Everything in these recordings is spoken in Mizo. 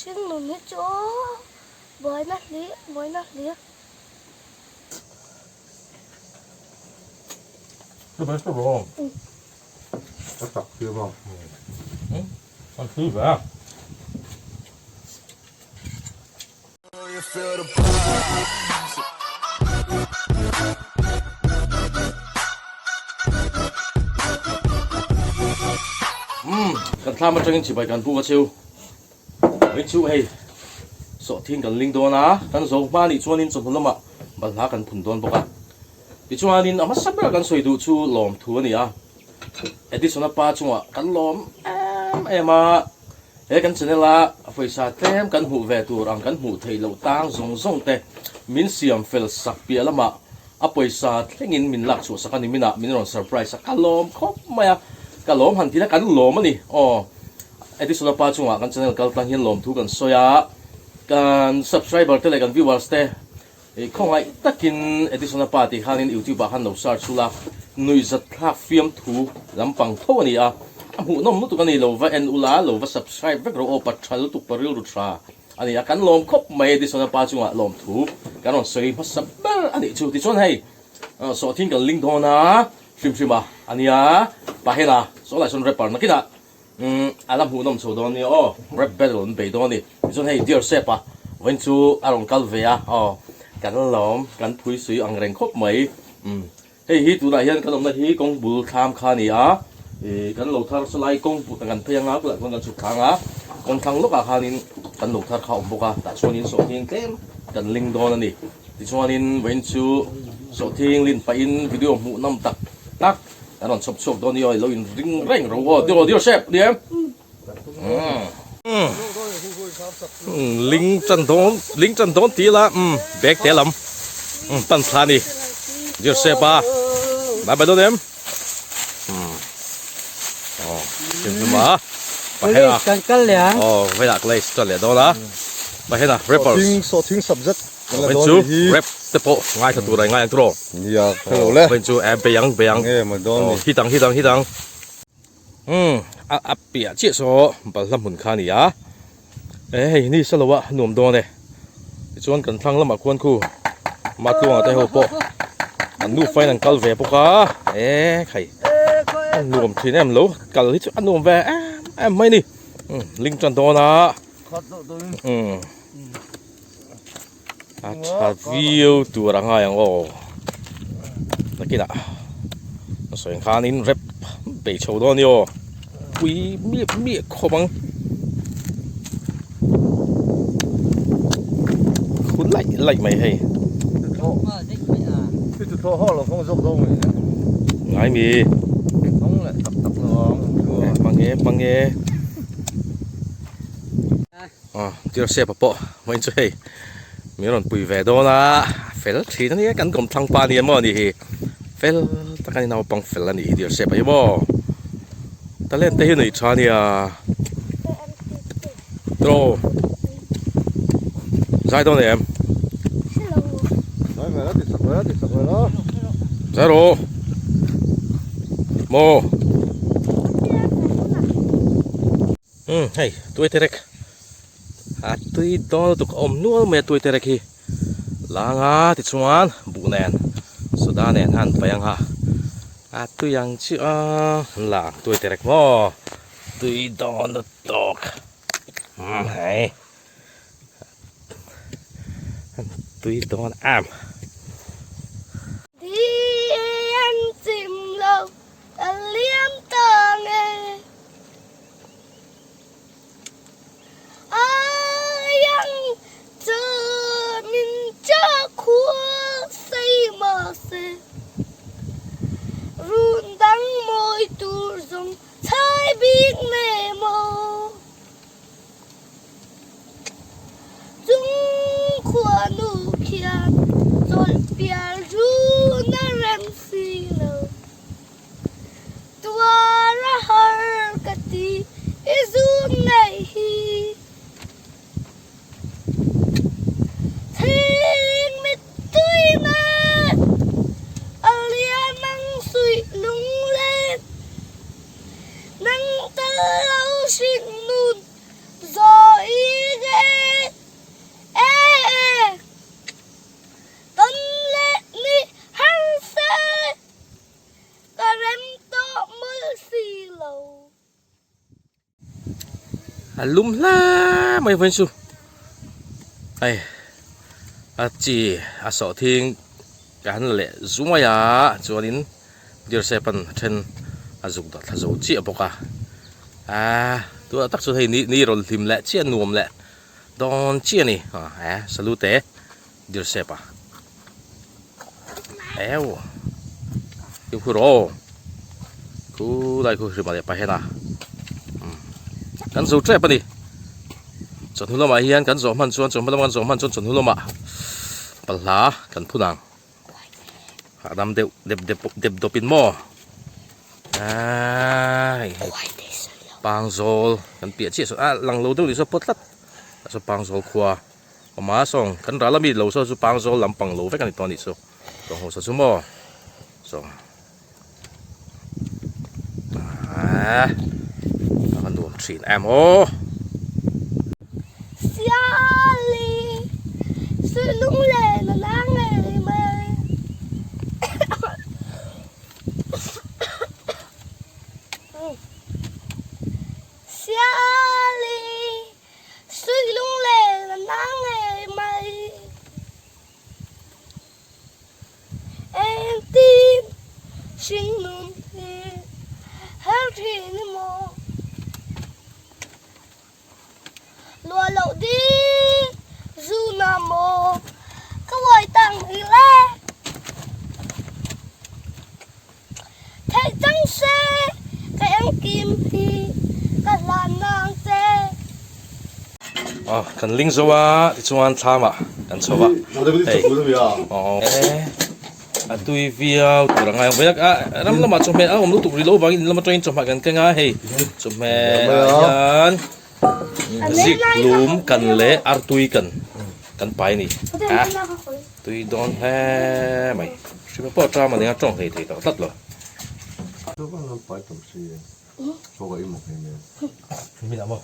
Hringnun hi chu buaina hlir buaina hlir. Umm kan thlam atangin chibai kan buk a cheu mai chu hei sawhthing kan ling dawn a kan zo hma nih chuanin chawhnu lamah balhla kan phun dawn bawk a tichuanin a hmasa ber kan sawi duh chu lawmthu a ni a Edison-a pa chungah kan lawm em em a. He kan channel a pawisa tlem kan hmuh ve tur ang kan hmuh theih loh tang zawng zawng te min siam fel sak piah lamah a pawisa thlengin min lak chhuah sak a ni minah min rawn surprise a ka lawm khawp mai a ka lawm han tih na kan lawm a ni aw Edison-a pa chungah kan channel kal tlang hian lawmthu kan sawi a kan subscriber te leh kan viewers te I khawngaih takin Edison-a pa tih khanin YouTube ah khan lo search ula, nuihzat thlak fiamthu lampang tho a ni a, a hmuhnawm lutuk a ni, lo va en ula, lo va subscribe vek rawh aw, pa tha lutuk, pa rilru tha a ni a, kan lawm khawp mai Edison-a pa chungah lawmthu kan rawn sawi hmasa ber a nih chu, tichuan hei sawhthing kan link dawn a, hrim hrim a a nia, Pahela saw lai sawn rapper nakinah Umm a la hmuhnawm chho dawn nia aw, rap battle an bei dawn a ni. Tichuan hei Dear Sep a vawiin chu a rawn kal ve a aw, kan lawm, kan phui sui ang reng khawp mai. Umm hei hi tunah hian kan awmna hi kawng bul thlam kha a ni a, ih kan lo thar salai kawng kan phei anga kulh ah chuan kan chhuk thlang a, kawng thlang lawkah khanin kan lo thar kha a awm bawk a, tah chuanin sawhthing tlem kan ling dawn a ni. Tichuanin vawiin chu sawhthing lin pahin video hmuhnawm tak tak. Kan rawn chhawp chhuak dawn i aw, i lo in ring reng ro aw, tiraw Dear Chef ni em? Ling tan dawn, ling tan dawn ti ila, bag te lam pan thla ni Dear Chef a, bye bye dawn em? Aw, hlim hlim a, pahena, aw, velah clay tan leh dawn a, pahena rappers. Sawhthing subject. Vawiin chu rap te pawh ngaithla tur a i ngai ang tiraw? Nia, ka lo le. Vawiin chu e bei ang bei ang. Nge maw dawn ni. Hit ang hit ang hit ang. Umm a a piah chiah saw balhla hmun kha a ni a. E hei ni sa lo a nuam dawn e. Tichuan kan thlang lamah khuan khu Matluanga te ho pawh an nufa in an kal ve bawk a. E khai a nuam thin em lo kal hi chu a nuam ve em em mai ni. Umm ling tan dawn a. Umm. A tha viau tur a ngai ang aw nakinah a sawi ang khanin rep bei chho dawn a ni aw pui miah miah khawp ang khu laih laih mai hei ngai mi hmang e hmang e. Aw Joseph-a pawh vawiin chu hei min rawn pui ve dawn a fel thin a nia kan kawmthlang pa nia maw ni hi fel tak a ni naupang fel a nih hi Joseph-a hi maw talent te hi nei tha a nia tiraw zai dawn em zai rawh maw. Umm hei tuai terek a tui dawn lutuk a awm nual mai a tuai terek hi langa tichuan buh nen soda nen khan paih ang ha a tui ang chiah a an la ang tuai terek maw tui dawn lutuk umm hei tui dawn em. Di an chim lo a liam ta nge. Tuar a har ka ti i zun ngei hi. Thing mittui nen a lian ang suih lunglen. Nang tal lo hring nun zawi nge. A lum hle mai vawiin chu hei a chi a sawhthing ka han la leh zuai a chuanin Dirsepan a then a zuk dah thla zo chiah bawk a aaa tunah tak chuan hei ni ni rawn hlim leh chiah nuam leh dawn chiah a ni a salute Dirsepa eu fimkhur aw khulai khu hrima leh pahen a kan zo tep a ni chawhnu lamah hian kan zawh hman chuan chawhma lama kan zawh hman chuan chawhnu lamah balhla kan phun ang hahdam deuh dep dep dep dawp in maw aii pangzawl kan piah chiah saw ah lang lo deuh ni saw pawt tlat ah saw pangzawl khua. Awma sawng kan ral ami lo saw chu pangzawl lampang lo vek a ni tawh a nih chu tawng ho saw chu maw sawng aaa a va nuam thin em aw. Siali Suilung len a na ngei mai. Siali Sui lunglen a na ngei mai. Engtin hringnun hi her thin i maw? Lua loh ding zu na maw ka uai tang hi le? Theih chang se ka engkim hi ka hlan nang che. Aw kan ling zo a tichuan thlamah kan chho a hei aw a tui viau tur a ngai ang vawiak a ram lamah chawhmeh a awm lutuk rih loh avangin in lam atangin chawhmeh kan keng a hei chawhmeh ah hian zik lum kan leh artui kan kan pai a ni a. Tui dawn hle mai. Hrima pawh ṭam a nia ṭawng hlei thei tawh tlat lo. Min ah maw?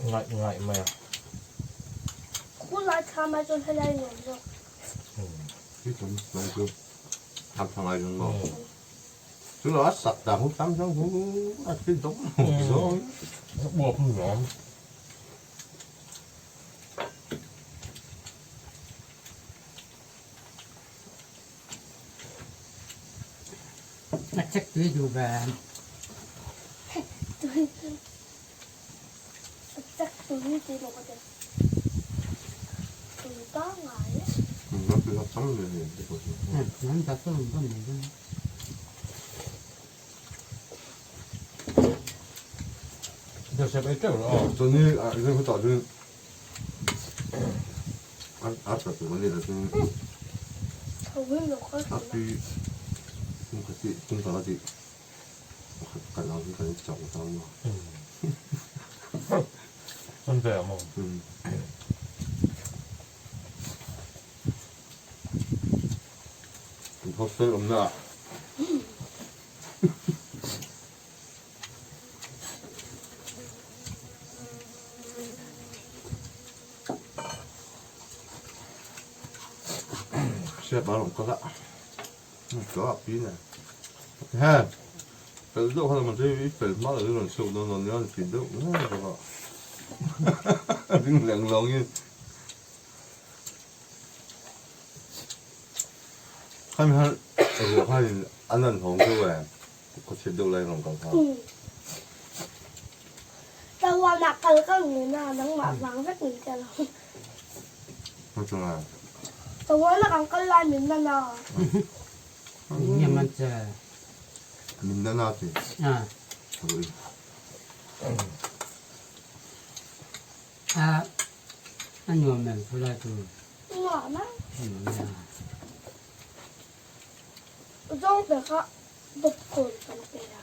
Ngaih ngaih mai a. Khulai thla mai chuan helai nuam zawk. A check tui duh ve. A check tui tih maw ka ti. Tui pangngai e. Tawana kal ka ngun a nangmah vang vek min tia lo. Tawana kan kal lai min na na. Nuam a. Zawng te kha popcorn kan pe a.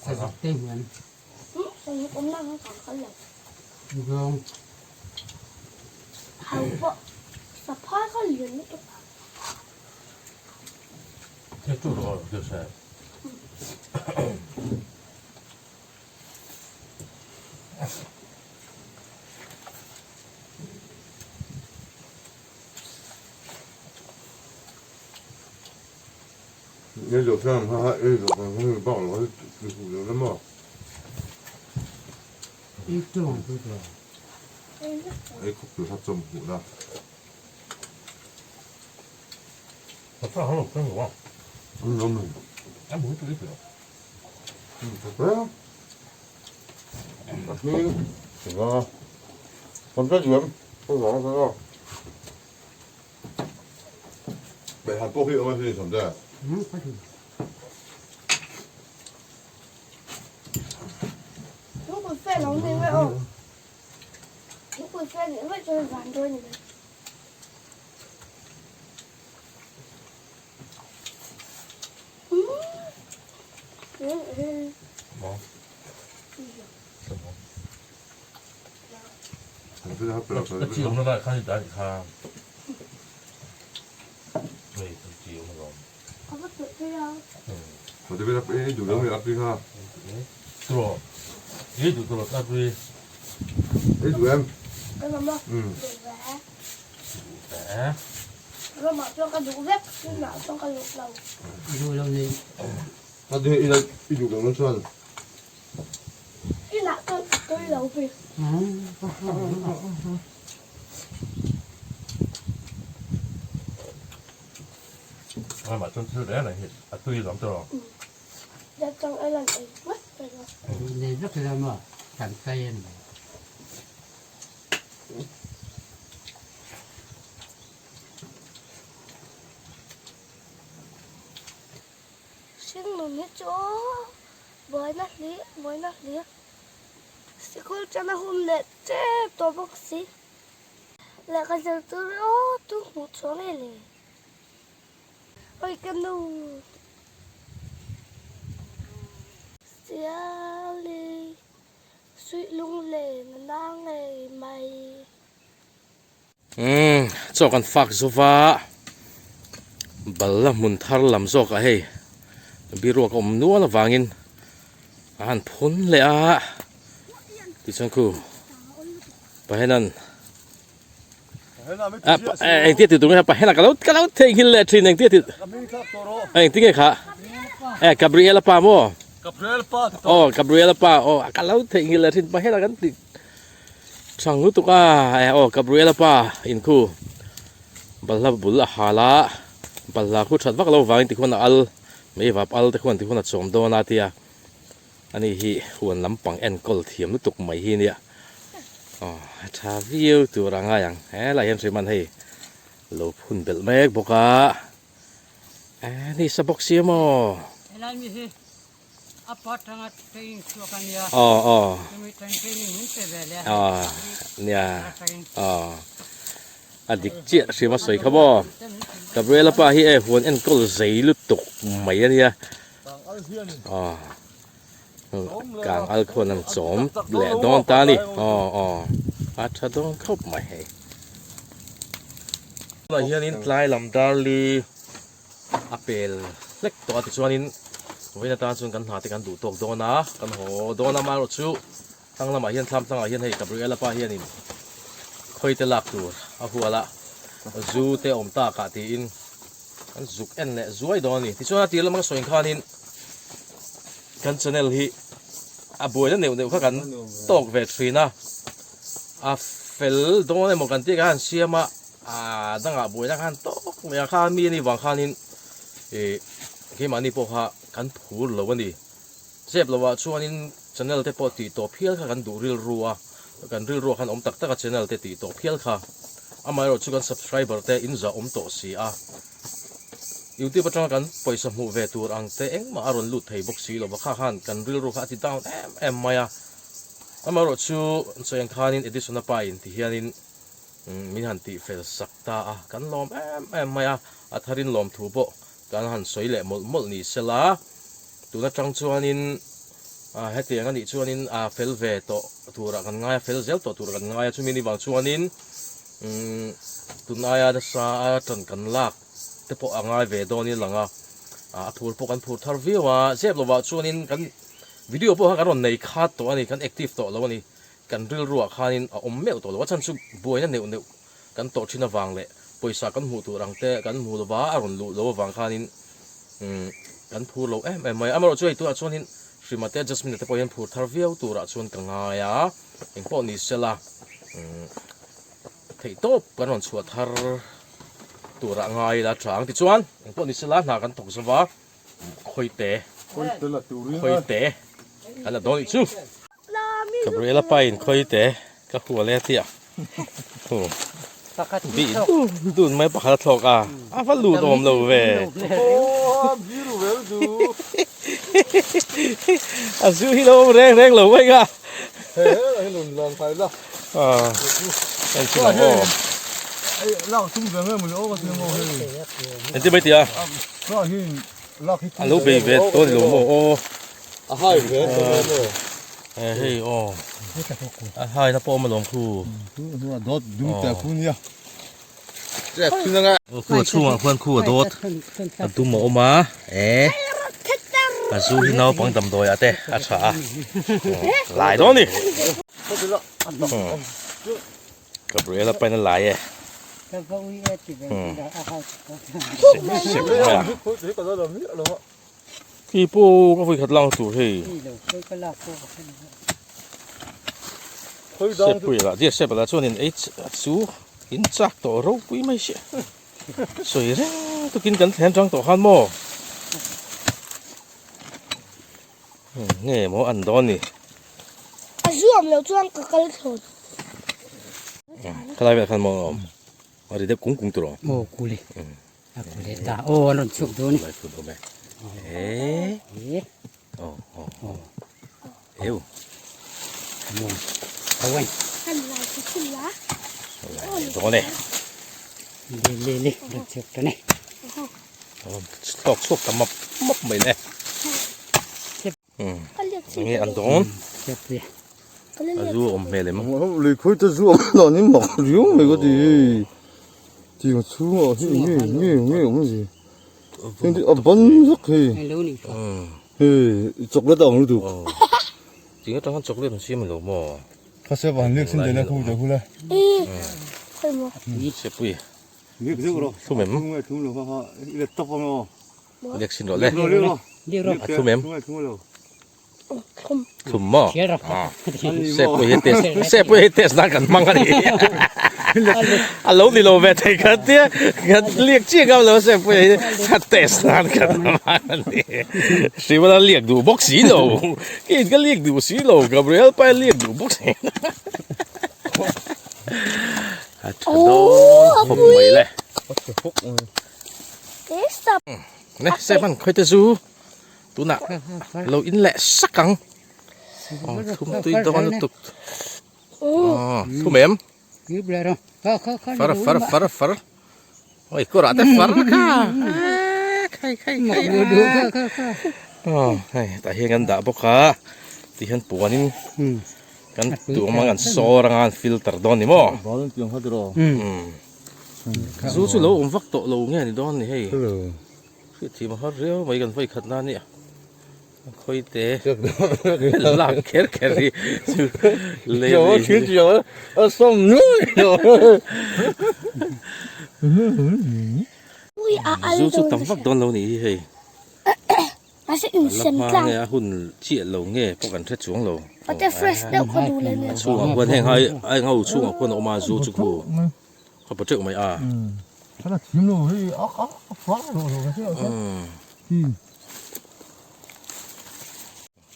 Sazuk te hian. Sazuk awm na kha kan kal lo. Zawng. Hau pawh saphai kha lian lutuk a. Ei zawh fiam kha ei zawh kan hmang bak lo kha ti huh lo la maw? Ei tawng pui tawh. Ei khawp tur kha chawm huh la. Ka hang lo kang lo a. An lo mai. A mui tui tawh. Ka hming ka kan ta diam ka zang ka zang. Beiham pawh hi awm a sin Sawmte. Nei vek ila maw kan kai a ni. Hringnun hi chu buaina hlir buaina hlir sikul chana hun leh tep tawh bawk si lehkha zir tur ringawt chu hmuh chhuah ngei le awi ka nu Siali suih lunglen a na ngei mai. Umm chaw kan fak zova balla hmun thar lam zawk ah hei biruak a awm nual avangin a han phun leh a tichuan khu pahenan engtia ti tur nge pahena ka lo ka lo theihnghilh leh thin engtia ti engti nge kha e Gabriela pa maw aw Gabriela pa aw ka lo theihnghilh leh thin pahena kan ti Chang lutuk a, eh aw Gabriela pa in khu balhla bul a hal a, balhla khu that vak lo vangin tikhuan a al mei vap al te khuan tikhuan a chawm dawn a tia ani hi huan lampang enkawl thiam lutuk mai hi nia aw a tha viau tur a ngai ang helai hian hriman hei lo phun belh mek bawk a eh ni sa bawk sia maw. Helai mi hi A pa tanga training chhuak a nia. Aw aw. Chumi tang training min pe ve leh a. Aw nia. Aw. A dik chiah hrim a sawi kha maw. Gabriela pa hi e huan enkawl zei lutuk mai a nia. Aw. Kang al khuan an chawm leh dawn ta a ni. Aw aw. A tha dawn khawp mai hei. Tunah hianin tlai lam darli a pel hlek tawh a tichuanin vawiin atan chuan kan hna te kan duh tawk dawn a kan haw dawn a amaherawh chu thlang lamah hian thlam tlangah hian hei Gabriela pa hianin khawi te lak tur a hual a zu te awm tak ah tiin an zuk en leh zuai dawn a ni tichuan a tir lama ka sawi ang khanin kan channel hi a buaina neuh neuh kha kan tawk ve thin a a fel dawn emaw kan tih kha an siam a. A dangah buaina khan tawk mai a, kha mi anih vang khanin ih keimahni pawh kha kan phur lo a ni. Zep lovah chuanin channel te pawh tih tawp hial kha kan duh rilru a, kan rilruah khan awm tak tak a channel te tih tawp hial kha. Amaherawh chu kan subscriber te in zah awm tawh si a, YouTube atanga kan pawisa hmuh ve tur ang te engmah a rawn lut thei bawk si lova kha khan kan rilru kha a ti down em em mai a. Amaherawh chu sawi ang khanin Edison-a pa in ti hianin Min han tih fel sak ta a, kan lawm em em mai a, a tharin lawmthu pawh kan han sawi leh mawlh mawlh ni sela, tun atang chuanin hetiang anih chuanin a fel ve tawh turah kan ngai a, fel zel tawh turah kan ngai a, chumi ni vang chuanin tun aia nasa a tan kan lak te pawh a ngai ve dawnin a lang a, a phur pawh kan phur thar viau a, zep lovah chuanin kan video pawh kha kan rawn nei khat tawh a ni, kan active tawh lo a ni. Kan rilruah khanin a awm meuh tawh lo. A chhan chu buaina neuh neuh kan tawh thin avang leh pawisa kan hmuh tur ang te kan hmu lova a rawn luh lo avang khanin Umm kan phur lo em em mai a, amaherawhchu hei tunah chuanin Hrima te Jasmine te pawh hian phur thar viau turah chuan ka ngai a, engpawh ni sela umm theihtawp kan rawn chhuah thar turah ngai ila tha ang tichuan engpawh ni sela hna kan thawk zova khawite khawite kan la dawn nih chu. Gabriela pa in khawite ka hual e a ti a. Bih dun dun mai pakhat a thlawk a, a va lut awm lo ve. A zu hi lo awm reng reng lo mai ka. Engtin mai tia? A lo bei ve dawn lo maw aw. A hai ve a maw. Eh hei aw. A hai na pawh awm alawm khu. A dawt dum te khu nia. Trek thun anga. Khu a chhungah khuan khu a dawt a dum a awm a. Eh. A zu hi naupang damdawi ah te a tha a. Lai dawn ni. Gabriela pain a lai e. Sek mai a. Khi pawh ka vawi khat lang tur hei. Step pui lah dear step lah chuanin ei chu in chak tawh ropui mai sia. Sawi reng tukin kan thlen tang tawh khan maw. Nge maw an dawn ni. A zuam loh chuan ka kal thlawt. Khalai velah khan maw a awm. A ri deuh kung kung tur aw. Aw kuli. A kuli ta. Aw an rawn chhuk dawn. Lai phun awm e. E. Aw aw aw. Eu. Come on. Awai. An lai chu chhun la. Lai dawn e. Le le le rawn chhuk ta ne. Thlawk chhuak ta map map mai le. Nge an dawn. A zu awm hmel em. Lui khawi te zu awm lo ni mak riau mai ka ti. Tiang chhungah hi nge nge nge awm si. A ban vek hei. Hei chocolate a ang lutuk. Tiang atang khan chocolate an siam ilo maw. Kha se van lek sin dena khu te khu le. Sepui. Lek zeuh rawh. Thum em? Thum lo kha kha i let tawp ang aw. Lek sin rawh le. A thum em? Thum maw? Sep pawh hi test sep pawh hi test nan kan hmang a ni. A lo ni lo ve thei kha tia kan liak chiah ngam lo sep pawh hi a test nan kan hmang a ni. Hriman a liak duh bawk si lo. Kei ka liak duh si lo Gabriel pa liak duh bawk si. A tha dawn khawp mai le. Ne sep an khawi te zu tunah lo in leh sak ang thum tui dawn lutuk thum em far far far far oi kawrah te far kha khai khai khai hei tah hian kan dah bawk a ti hian puanin kan tuam ang an sawr anga an filter dawn ni maw. Zu chu lo awm vak tawh lo nge ni dawn ni hei. Hriat thiam a har riau mai kan vawi khat na nia. Khawi te lak kher kher hi chu le a sawm nuai lo. Zu chu tam vak dawn lo ni hi hei. Mahse in La sem hma tlang. nge a hun chiah lo nge pawh kan hre chuang lo. Pate fresh deuh kha duh leh nen. A chhungah khuan heng hai a eng ho chhungah khuan a awm a zu chu khu kha pa teuh mai a. Kha thim lo hei a a far lo lo ka hria.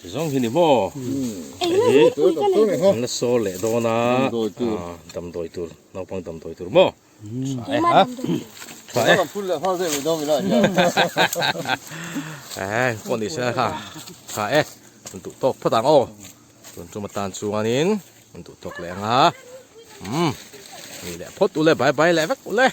Ti zawng hi ni maw. Eng pui ka nei. An la sawl leh dawn a. Damdawi tur naupang damdawi tur maw. Tha e ha. Tha e. Eh, pawh ni se kha. Tha e. An duh tawk phawt ang aw. Tun tum atan chuanin an duh tawk leh ang a. Um. Ni leh phawt ule bye bye leh vek ule.